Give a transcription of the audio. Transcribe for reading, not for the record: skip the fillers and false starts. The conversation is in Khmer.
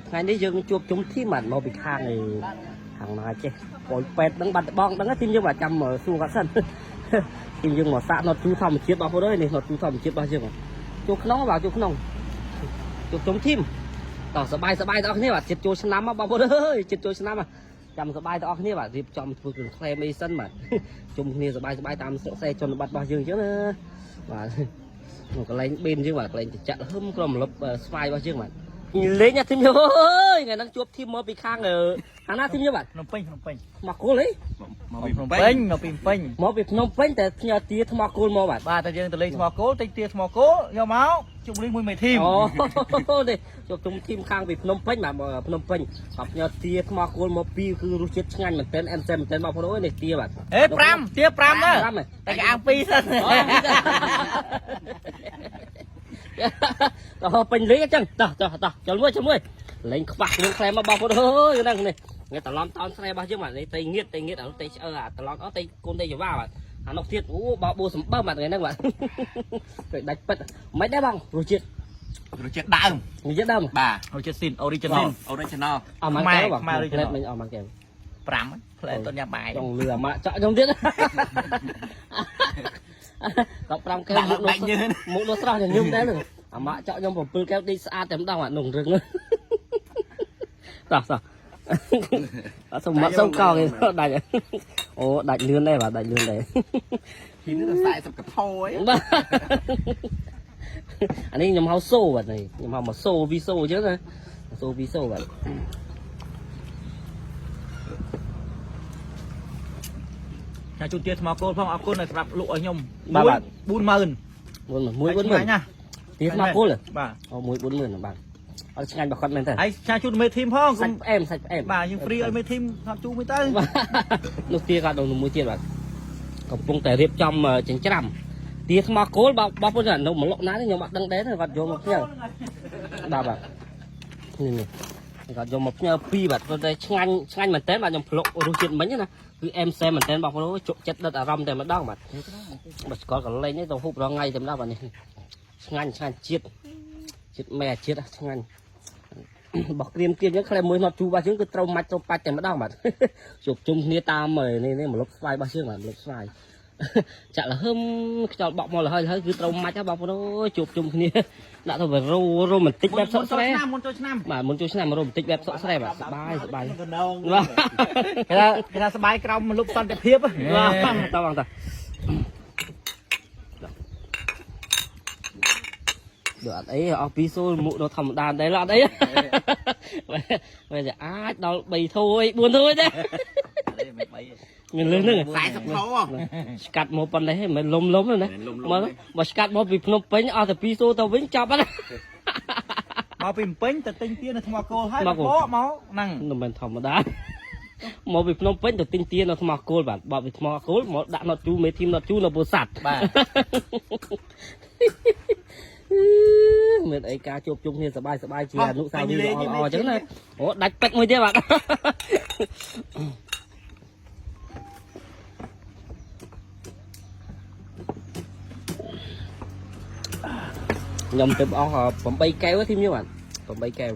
ថ្ងៃនេះយើងជួបជុំ team បាទមកពីខាងឯខាងណាចេះប៉ោយប៉ែតហ្នឹងបាត់ដបងហ្នឹង team យើងបាទចាំសួរគាត់សិន team យើងមកសាកណត់ជូរធម្មជាតិបងប្អូនអើយនេះណត់ជូរធម្មជាតិរបស់យើងបាទចូលក្នុងបាទចូលក្នុងជួបជុំ team តោះសបាយសបាយទាំងអស់គ្នាបាទចិត្តចូលឆ្នាំបងប្អូនអើយចិត្តចូលឆ្នាំចាំសបាយទាំងអស់គ្នាបាទរៀបចំធ្វើគ្រឿងក្លែមអីសិនបាទជុំគ្នាសបាយសបាយតាមស្រុកស្រែជនបទរបស់យើងអញ្ចឹងណាបាទ មកកន្លែងបេនយើងបាទកន្លែងតិចហឹមក្រុមលុបស្វាយរបស់យើងបាទលេងណា team យើងអើយថ្ងៃហ្នឹងជួប team មកពីខាងខាងណា team យើងបាទ ភ្នំពេញភ្នំពេញ មកគោលអី មកពីភ្នំពេញមកពីភ្នំពេញ មកពីភ្នំពេញតែផ្ញើទាថ្មគោលមកបាទ បាទតែយើងទៅលេងថ្មគោលតិចទាថ្មគោលយកមកជុំលេងមួយមេ team អូនេះជួបជុំ team ខាងពីភ្នំពេញបាទមកភ្នំពេញបាទផ្ញើទាថ្មគោលមកពីរគឺរសជាតិឆ្ងាញ់មែនទែនអែមសែមមែនទែនបងប្អូនអើយនេះទាបាទ ហេ5ទា5ណា 5ហ៎ តែគេអាំង2សិន អូតោះពេញលេងអញ្ចឹងតោះតោះតោះចូលមួយចូលមួយលេងខ្វះគ្រឿងក្លែមមកបងប្អូនអើយហ្នឹងនេះថ្ងៃត្រឡំតោនស្រែរបស់យើងបាទនេះត្រីងៀតត្រីងៀតអានោះត្រីឆ្អើអាត្រឡំអត់ត្រីកូនត្រីចវាបាទអានោះទៀតអូបោបួសម្បើបាទថ្ងៃហ្នឹងបាទពេលដាច់ពិតមិនដែរបងរសជាតិ រសជាតិដើម រសជាតិដើម បាទ រសជាតិស៊ីន original original អស់ម៉ានកែវបង ខ្មែរ original មិញអស់ម៉ានកែវ 5ផ្លែតញ៉ាំបាយ ចង់លឺអាម៉ាក់ចក់ខ្ញុំទៀតដល់5កែវ ដាក់ មុខ ដាច់ញើស មុខនោះស្រស់ញញឹមដែរអាម៉ាក់ចក់ខ្ញុំ7កែវដេកស្អាតតែម្ដងអានោះរឹងតោះតោះអត់សុំមកសុំកោគេដាច់អូដាច់លឿនដែរបាទដាច់លឿនដែរ ធីមនេះទៅ40កថោអី បាទអានេះខ្ញុំហៅសូបាទនេះខ្ញុំហៅមកសូវីសូអញ្ចឹងណាសូវីសូបាទ ញ៉ាំជូនទាថ្មគោលផងអរគុណសម្រាប់លក់ឲ្យខ្ញុំ បាទបាទ 40000 មួយមួយ40000 ណា ទាថ្មគោល បាទ អូមួយ40000បាទអត់ឆ្ងាញ់របស់គាត់មែនទេ ហើយឆាជូនមេ team ផង សាច់ផ្អែមសាច់ផ្អែម បាទយើង free ឲ្យមេ team ថតជូនមួយទៅ បាទនោះទាគាត់ដល់មួយទៀតបាទកំពុងតែរៀបចំចិញ្ច្រាំទាថ្មគោលបងបងប្អូននៅមលុកណាខ្ញុំអត់ដឹងដែរគាត់យកមកផ្ញើបាទបាទនេះនេះគាត់យកមកផ្ញើពីរបាទគាត់តែឆ្ងាញ់ឆ្ងាញ់មែនតើបាទខ្ញុំភ្លុករសជាតិមិញណាគឺអែមសែមមែនតើបងប្អូនជក់ចិត្តដិតអារម្មណ៍តែម្ដងបាទបើស្គាល់កលែងនេះទៅហូបរាល់ថ្ងៃតែម្ដងបាទនេះឆ្ងាញ់ឆ្ងាញ់ជាតិជាតិមែជាតិឆ្ងាញ់ បោះក្រៀមទៀតយើងក្លែមមួយណត់ជូររបស់យើងគឺត្រូវម៉ាច់ត្រូវបាច់តែម្ដងបាទ ជួបជុំគ្នាតាមនេះនេះម្លប់ស្វាយរបស់យើងបាទម្លប់ស្វាយ ចាក់លហឹមខ្យល់បក់មកលហើយហើយគឺត្រូវម៉ាច់ហ៎បងប្អូនអើយជួបជុំគ្នាដាក់ទៅរ៉ូរ៉ូមែនតិចបែបសុកស្រែ មុនចូលឆ្នាំ បាទមុនចូលឆ្នាំរ៉ូមែនតិចបែបសុកស្រែបាទសបាយសបាយ កណ្ដង បាទ គេថាគេថាសបាយក្រោមលុបសន្តិភាព បាទតបងតដូចអត់អីអស់ពីសូលមុខដល់ធម្មតាដែរអត់អី វាអាចដល់3ធូអី4ធូអីទេ មានលឺហ្នឹង 40ថោ ស្កាត់មកប៉ុណ្ណេះមិនលំលំទេណា មិនលំលំ មក ទេ បើស្កាត់មកពីភ្នំពេញអស់តែ2សូទៅវិញចប់ហើយណា មកពីភ្នំពេញទៅទិញទានៅថ្មគោលហើយ ថ្មគោល បកមកហ្នឹង មិនមែនធម្មតាមកពីភ្នំពេញទៅទិញទានៅថ្មគោលបាទបកពីថ្មគោលមកដាក់ណត់ជូមេធីមណត់ជូនៅពោធិ៍សាត់ បាទ មានអីការជួបជុំគ្នាសប្បាយសប្បាយជាអនុស្សាវរីយ៍ល្អៗអញ្ចឹងណាអូដាច់ពេចមួយទៀតបាទ ខ្ញុំទៅអស់8កែវធីមយើងបាទ8កែវ